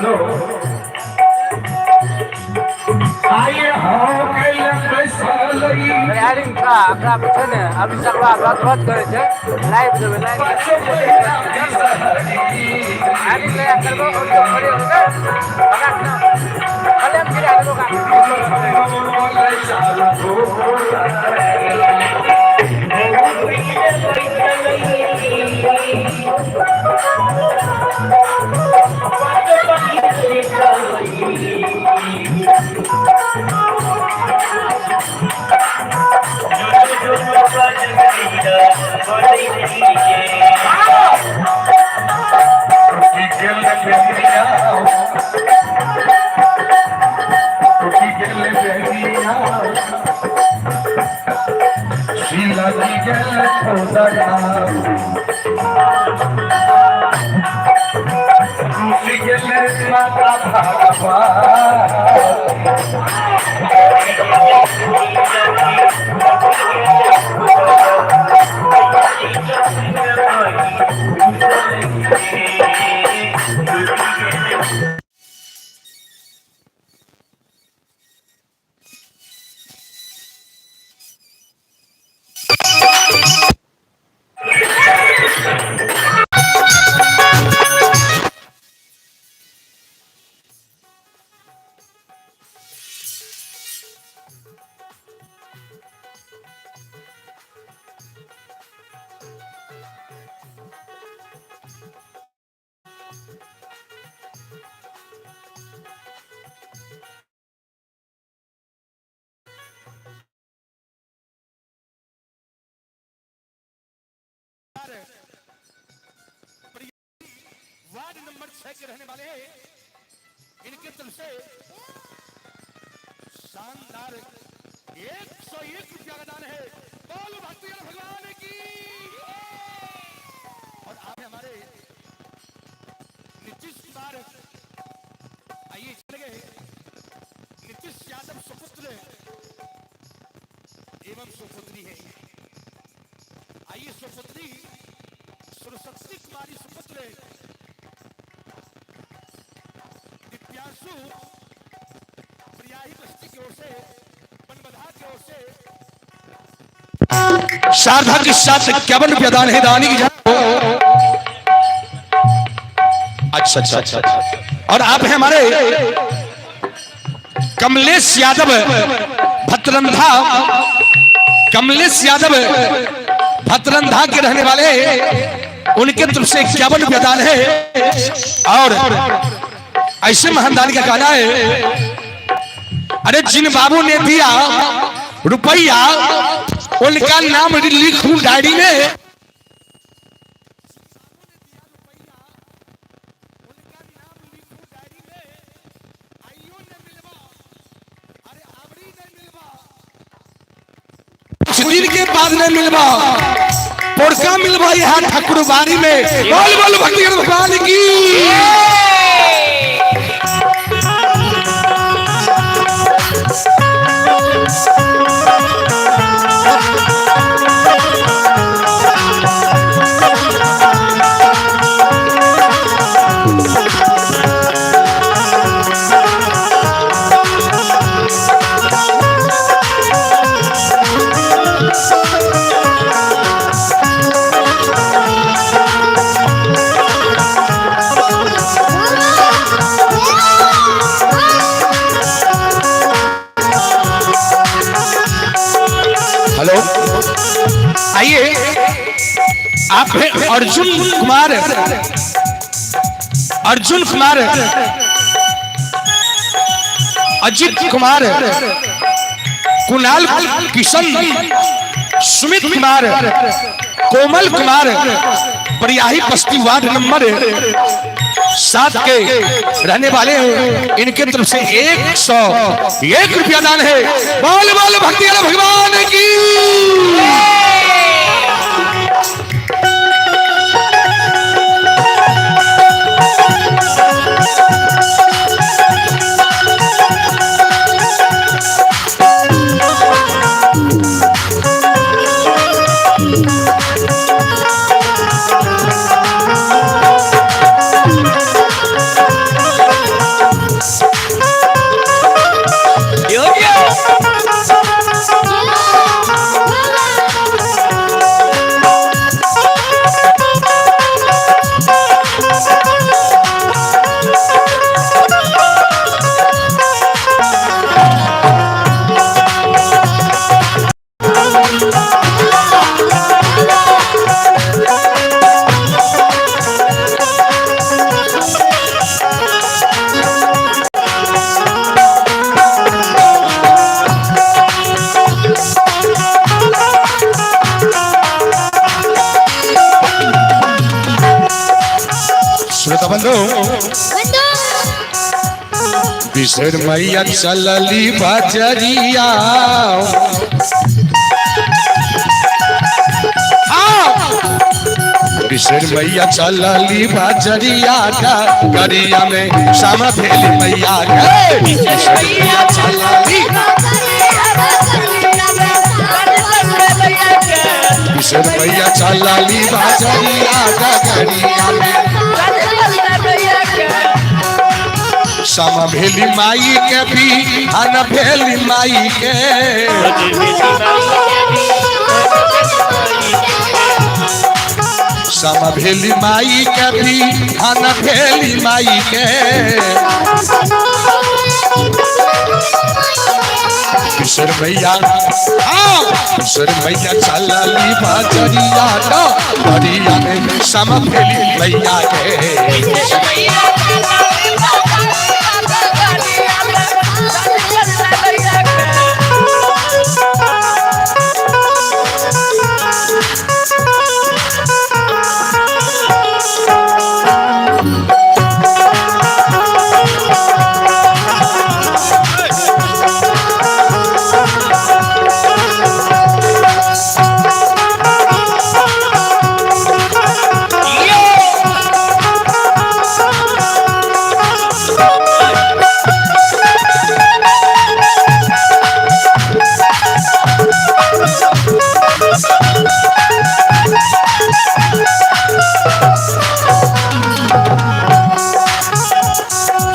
Hello तैयारी का एकरा मे छै ने अभी सगवा रथ रथ करै छै लाइव देबै लाइव गाड़ी लगा करबो ऑडियो खड़े होके कलम गिरा देबो वार्ड नंबर 6 के रहने वाले हैं। इनके तरफ से शानदार 101 रुपया का दान है। बोल भक्ति भगवान की। और आप हमारे नीतीश कुमार, आइए चले गए नीतीश यादव सुपुत्र एवं सुपुत्री है। आइए सुपुत्री सरस्वती कुमारी सुपुत्र दिव्यांशु प्रियाही बस्ती की ओर से, बनबधा की ओर से शारदा के साथ 51 रुपया दान है। दानी की। अच्छा अच्छा अच्छा। और आप हैं हमारे कमलेश यादव भतरंधा, कमलेश यादव भतरंधा के रहने वाले, उनके तरफ से 51 रुपया दान है। और ऐसे महान दान का कहना है, अरे जिन बाबू ने दिया रुपया उनका नाम लिखूं डायरी में। कुछ दिन के बाद नहीं मिलबा, पोरका मिलबा यहाँ ठाकुरबाड़ी में। बोल बोल भक्ति भगवान की। हेलो, आइए आप हैं अर्जुन कुमार, अर्जुन कुमार, अजित कुमार, कुणाल किशन, सुमित कुमार, कोमल कुमार, परियाही बस्ती वार्ड नंबर 7 के रहने वाले हैं। इनके तरफ से 101 रुपया दान है। बोल बोल भक्ति भगवान की। श्रोता बंधु, बिसर मैया चलली बजरिया, बिसर मैया चलली बजरिया का गरिया में श्याम भेली मैया के। बिसर मैया चलली, बिसर मैया चलली बजरिया का गरिया में श्याम भेली माई के भी हन भेली माई के। श्याम भेली माई के भी हन भेली माई के। किशोर भैया, हाँ किशोर भैया चलली बजरिया का गरिया में श्याम भेली मैया के।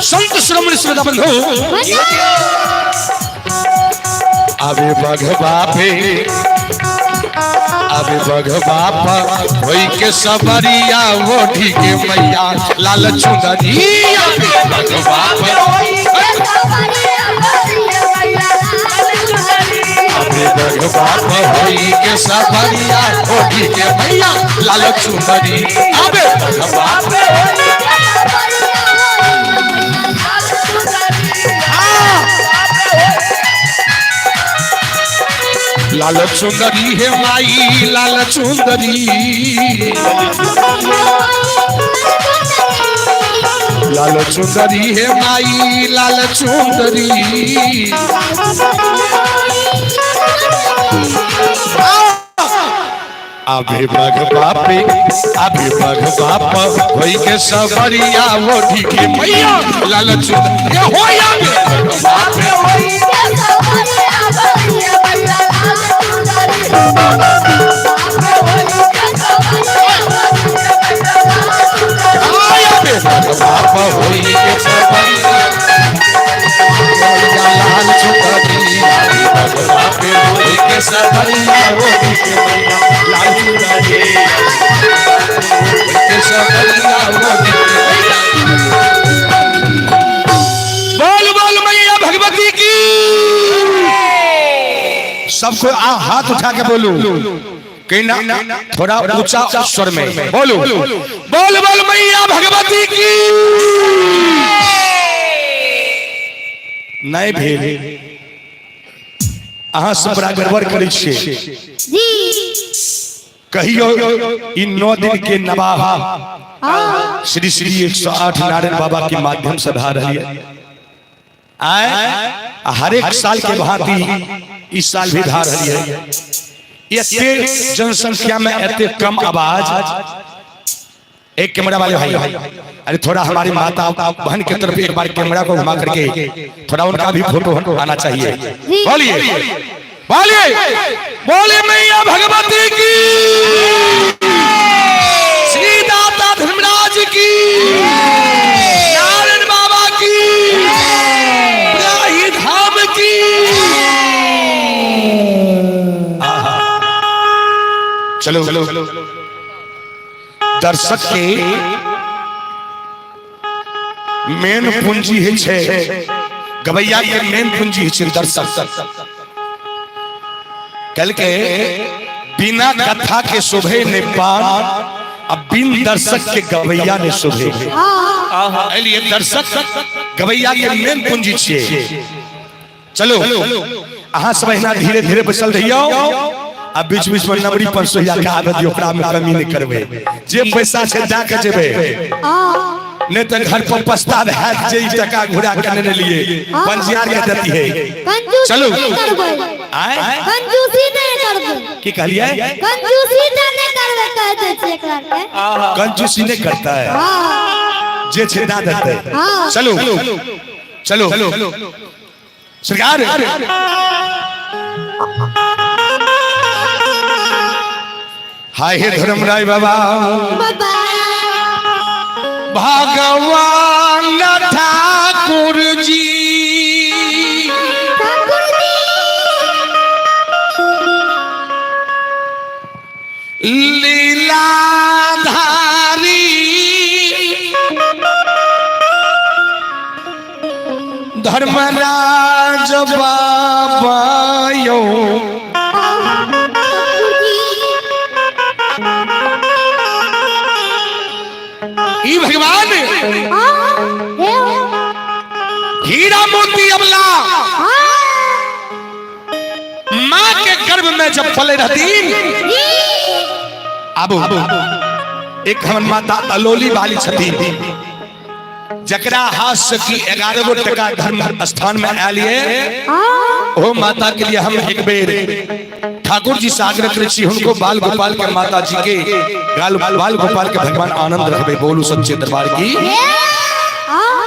संत श्रोमणी श्रोता बंधु, अबे बघबा पे, अबे बघबा होई के सबरिया ओढ़ी के मैया लाल चुनरी। अबे बघबा, अबे बघबा होई के सबरिया ओढ़ी के मैया लाल चुनरी। अबे बघबा लाल चुंदरी हे माई लाल चुंदरी, लाल चुंदरी हे माई लाल चुंदरी। अभी बघ बापे, अभी बघ बाप होई के सबरिया ओढ़ी के मैया लाल चुंदरी होया। बापे बाप होई के सबरिया लाल चुंदरी। बापे होई के सबरिया ओढ़ी के मैया लाल चुंदरी के सबरिया ओढ़ी के मैया। बोल बोल मैया भगवती की। सबको आ हाथ उठा के बोलो, कहीं ना थोड़ा ऊंचा स्वर में बोलो, बोल बोल मैया भगवती की। नहीं भेल अहाँ सब बड़ा गड़बड़ करै छियै। कहियो इन 9 दिन के नवाह श्री श्री 108 नारायण बाबा के माध्यम से भा रही है। आए हर एक साल के भांति इस साल भी भा रही है। एते जनसंख्या में एते कम आवाज। एक कैमरा वाले भाई, अरे थोड़ा हमारी माता बहन की तरफ एक बार कैमरा को घुमा करके थोड़ा उनका भी फोटो आना चाहिए। बोलिए बोलिए बोले मैया भगवती की, श्री दाता धर्मराज की, नारायण बाबा की, ब्राही धाम की। चलो दर्शक के मेन पूंजी है छे, गवैया के मेन पूंजी है छे दर्शक। कल के बिना कथा के शोभे ने पान, अब बिन दर्शक के गवैया ने शोभे। लिए दर्शक गवैया के मेन पूंजी छे। चलो अहाँ सब अहिना धीरे धीरे बचल रहियो, आ बीच बीच में नमरी 500 के आबे दियो, ओकरा में कमी नहीं करबे। जे पैसा छे दए के जेबे। नहीं तो घर पर पछताव हैत जे ई टका घुरा के ने लिए पंजियार के देती है। कंजूसी चलू। नहीं करबै। आय। कंजूसी नहीं करबै। की कहलिए? कंजूसी तऽ नहि करबै, कह दै छियै एकरा के। कंजूसी नहीं करता है। हाँ। जे छे दा देते। हाँ। चलो चलो सरकार, हाय हे धर्मराय बाबा। बाबा। भगवान ठाकुर जी। ठाकुर जी। लीलाधारी धर्मराज बाबा यो। ठाकुर जी। ई भगवान। हाँ हे। हीरा मोती अबला हाँ। माँ के गर्भ में जब पले रहती जी। आबू, एक हमर माता अलोली वाली छथिन, जकरा हाथ से की 11 गो टका धर्म स्थान में आयल ये। हाँ। ओ माता के लिए हम एक बेर ठाकुर जी से आग्रह करै छी, हुनको बाल गोपाल के माता जी के गाल बाल गोपाल के भगवान आनंद रखबे। बोलू सच्चे दरबार की। हे हाँ।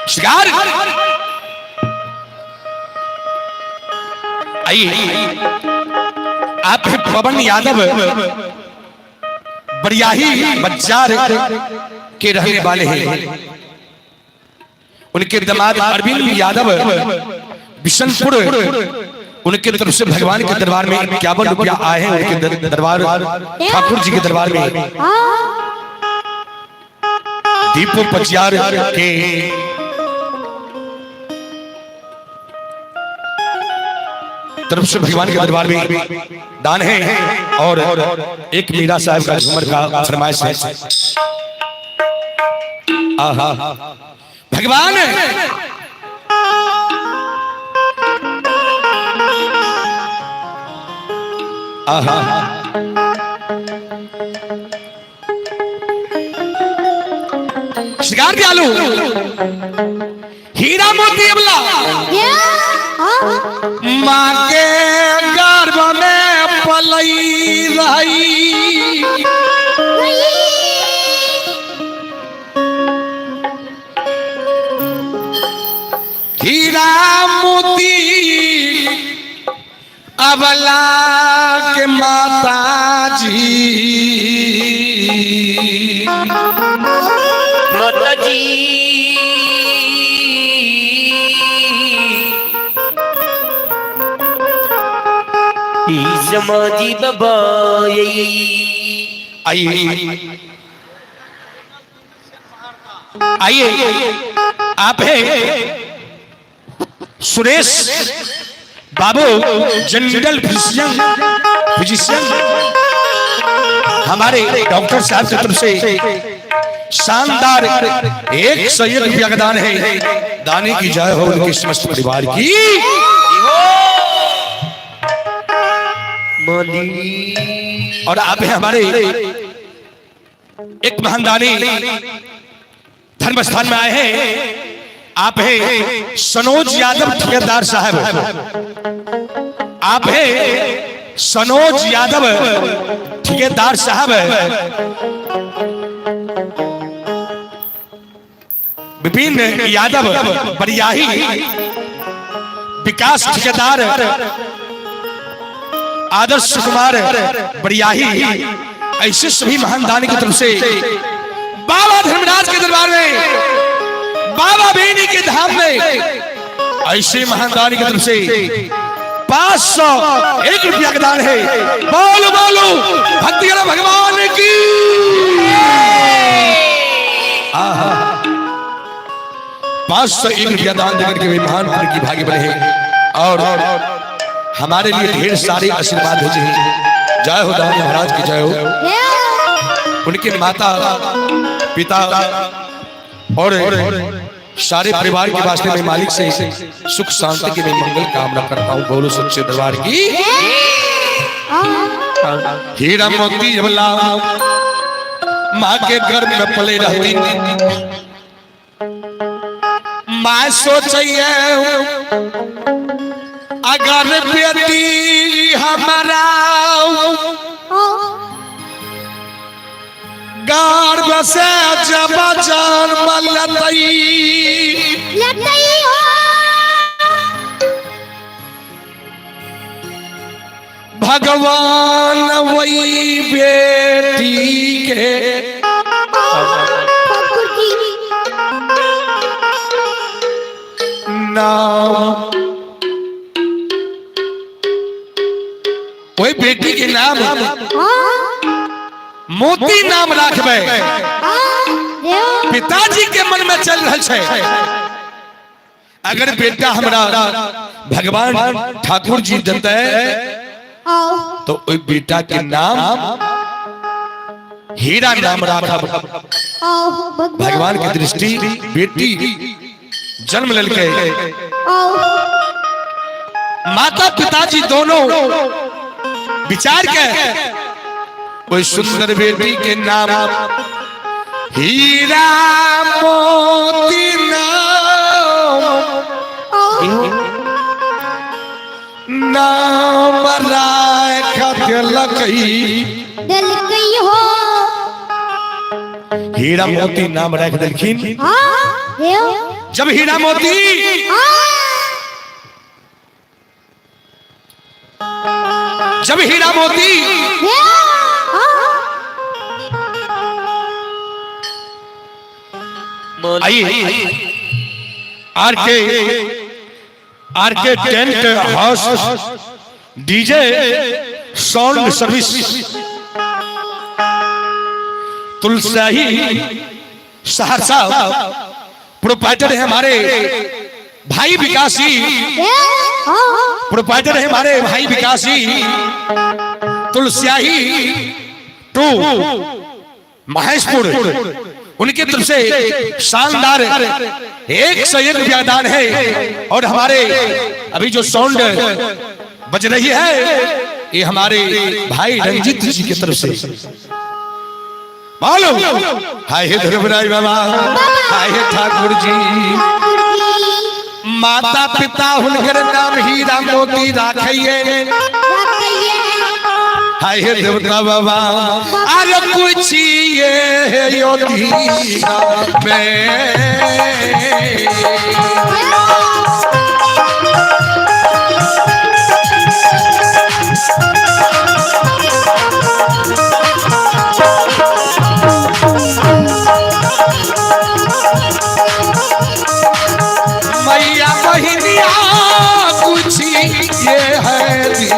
शिकार आइए, आप हैं पवन यादव, बरियाही बज्जार के रहने वाले हैं। उनके दामाद अरविंद यादव बिशनपुर, उनके तरफ से भगवान के दरबार में 51 रुपया आए हैं। उनके दरबार, ठाकुर जी के दरबार में। हाँ। दीपो पचियार के तरफ से भगवान के दरबार में दान है और एक मीरा साहब का झूमर का फरमाइश है। आहा भगवान, आहा शिकार दियालू हीरा मोती अबला हे हाँ। माँ के गर्भ में पलई रही। हीरा मोती अबला के माता जी। माता जी। समाजी बाबा। आइए आइए, आप है Suresh Babu, general physician physician हमारे डॉक्टर साहब की तरफ से शानदार 101 रुपया का दान है। दाने की जय हो, उनके समस्त परिवार की। और आप हैं हमारे एक महान दानी, धर्म स्थान में आए हैं। आप हैं सनोज यादव ठेकेदार साहब, आप हैं सनोज यादव ठेकेदार साहब, विपिन यादव बरियाही, विकास ठेकेदार, आदर्श कुमार बरियाही, ऐसे सभी महान दानी की तरफ से बाबा धर्मराज के दरबार में, बाबा बेनी के धाम में ऐसे महान दानी की तरफ से 501 रुपया का दान है। बोलो बोलो भक्ति भगवान की। आहा, 501 रुपया दान देकर के वे महान पुण्य की भागी बने हैं और हमारे लिए ढेर सारे आशीर्वाद भेजे हैं। जय हो दानी महाराज की जय हो। उनके माता पिता और सारे परिवार के वास्ते मैं मालिक से सुख शांति की मैं मंगल कामना करता हूँ। बोलो सच्चे दरबार की। हीरा मोती अबला। माँ के गर्भ में पले रहती। माँ सोचिए अगर बेटी हमारा गर्भ से जब जन्म लेतई लेतई हो। भगवान वही बेटी के ठाकुर जी नाम, वही बेटी के नाम हाँ मोती नाम राखबे। हाँ देव। पिताजी के मन में चल रहा है, अगर बेटा हमरा भगवान ठाकुर जी देते आओ तो ओई बेटा के नाम हीरा नाम राखब। आओ भगवान। भगवान की दृष्टि बेटी जन्म ललके। आओ। माता पिताजी दोनों विचार के कोई सुंदर बेटी के नाम हीरा मोती नाम आओ नाम राख देलकई। दिल हो। हीरा मोती नाम राख देलखिन। हाँ देव। जब हीरा मोती हाँ जब हीरा मोती देव। हाँ आई R K tent house DJ sound service Tulsahi Saharsa proprietor है हमारे भाई विकासी। देव। हाँ प्रोप्राइटर है हमारे भाई विकासी तुलसियाही टू महेशपुर, उनके तरफ से शानदार 101 रुपया दान है। और हमारे अभी जो साउंड बज रही है ये हमारे भाई रंजीत जी की तरफ से। बोलो हाय हे ध्रुवराय बाबा, हाय हे ठाकुर जी। ठाकुर जी। माता पिता हुनकर नाम हीरा मोती राखिए। रखिए। हाय हे देवता बाबा, अरे कुछ ये योगी में मैया बहनिया कुछ ये है दी।